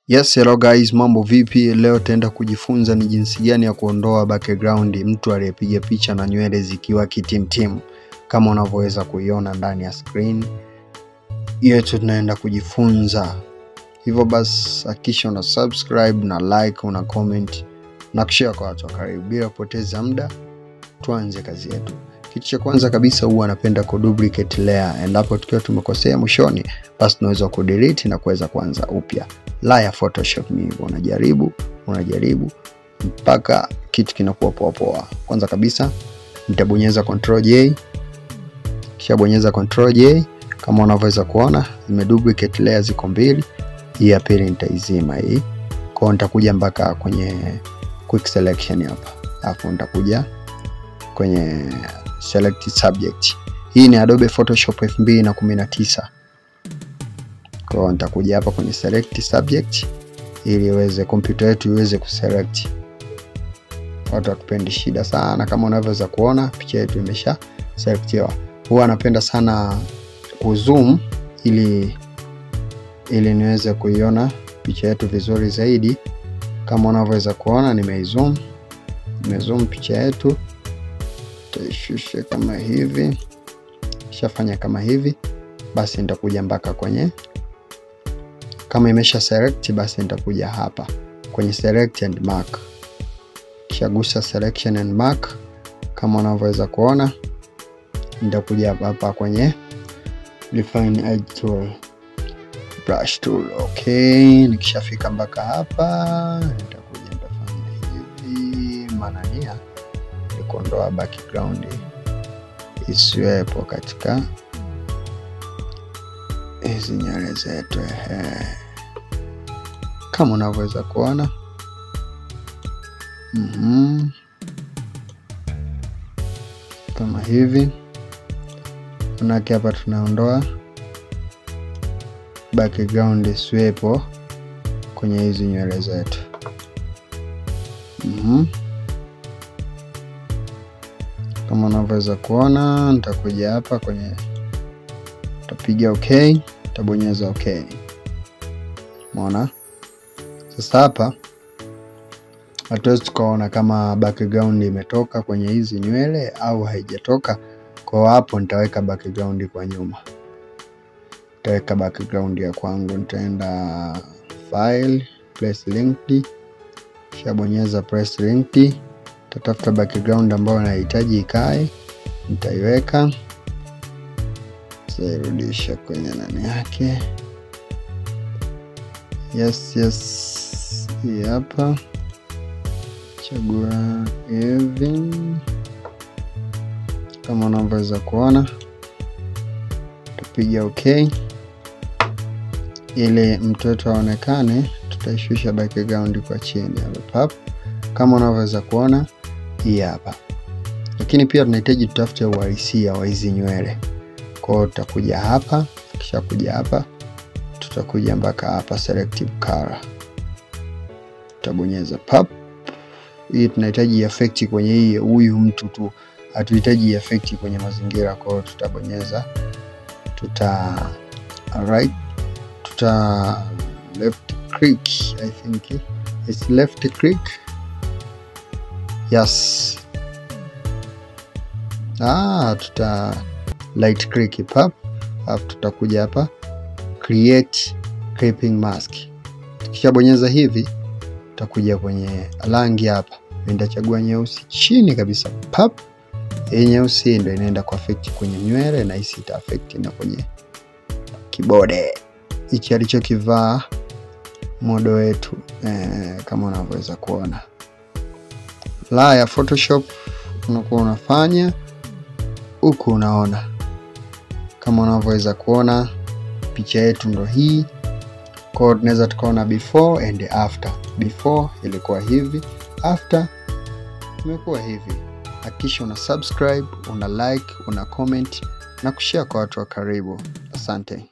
Yes, hello guys, mambo vipi? Leo tutaenda kujifunza ni jinsi gani ya kuondoa background mtu aliyepiga picha na nywele zikiwa kitimtimu kama unavyoweza kuiona ndani ya screen yetu. Tunaenda kujifunza. Hivyo basi hakikisha una subscribe na like, una comment na kushare kwa watu wa karibu. Bila kupoteza muda, tuanze kazi yetu. Kitu cha kwanza kabisa huwa napenda ku duplicate layer. Endapo tukiwa tumekosea mwishoni, basi tunaweza ku delete na kuweza kuanza upya. Layer Photoshop ni hivyo, unajaribu mpaka kitu kinakuwa poa poa. Kwanza kabisa nitabonyeza Ctrl J. Kisha bonyeza Ctrl J, kama unavyoweza kuona nime duplicate layer ziko mbili. Hii ya pili nitaizima hii. Kwa hiyo nitakuja mpaka kwenye quick selection hapa. Alafu nitakuja kwenye select subject. Hii ni Adobe Photoshop 2019. Kwa hiyo nitakuja hapa kwenye select subject ili iweze kompyuta yetu iweze kuselect. Watu hatupendi shida sana. Kama unavyoweza kuona picha yetu imesha selectiwa. Huwa napenda sana kuzoom ili niweze kuiona picha yetu vizuri zaidi. Kama unavyoweza kuona nimeizoom. Nimezoom picha yetu. Nitaishusha kama hivi. Kishafanya kama hivi, basi nitakuja mpaka kwenye, kama imesha select basi nitakuja hapa kwenye select and mark. Kishagusa selection and mark, kama unavyoweza kuona nitakuja hapa kwenye refine edge tool, brush tool. Okay, nikishafika mpaka hapa nitakuja nitafanya hivi, maana nia ni kuondoa background isiwepo katika hizi nywele zetu. Kama unavyoweza kuona kama hivi. Manake hapa tunaondoa background isiwepo kwenye hizi nywele zetu. Kama unavyoweza kuona nitakuja hapa kwenye, nitapiga okay, nitabonyeza okay. Umeona? Sasa hapa hatuwezi tukaona kama background imetoka kwenye hizi nywele au haijatoka. Kwa hapo nitaweka background kwa nyuma. Nitaweka background ya kwangu. Nitaenda file, place linked. Kisha bonyeza place linked. Nitatafuta background ambayo nahitaji ikae, nitaiweka. Nitairudisha kwenye nani yake. Yes, hii hapa. Chagua hivi. Kama unavyoweza kuona, tupiga okay. Ili mtoto aonekane, tutaishusha background kwa chini hapa. Kama unavyoweza kuona hii hapa. Lakini pia tunahitaji tutafute uhalisia wa hizi nywele. Kwa hiyo tutakuja hapa, kisha kuja hapa, tutakuja mpaka hapa selective color. Tutabonyeza pap. Hii tunahitaji effect kwenye hii huyu mtu tu. Hatuhitaji effect kwenye mazingira. Kwa hiyo tutabonyeza, tuta right, tuta left click. I think it's left click. Yes. Tuta right click pap. Alafu tutakuja hapa create clipping mask. Tukishabonyeza hivi tutakuja kwenye rangi hapa. Nitachagua nyeusi chini kabisa pap. Hii nyeusi ndio inaenda ku affect kwenye nywele na hii ita affect na kwenye kibode hichi alichokivaa modo wetu. Kama unavyoweza kuona. La ya Photoshop unakuwa unafanya huku unaona. Kama unavyoweza kuona picha yetu ndo hii. Kwa hiyo tunaweza tukaona before and after. Before ilikuwa hivi, after imekuwa hivi. Hakikisha una subscribe, una like, una comment na kushare kwa watu wa karibu. Asante.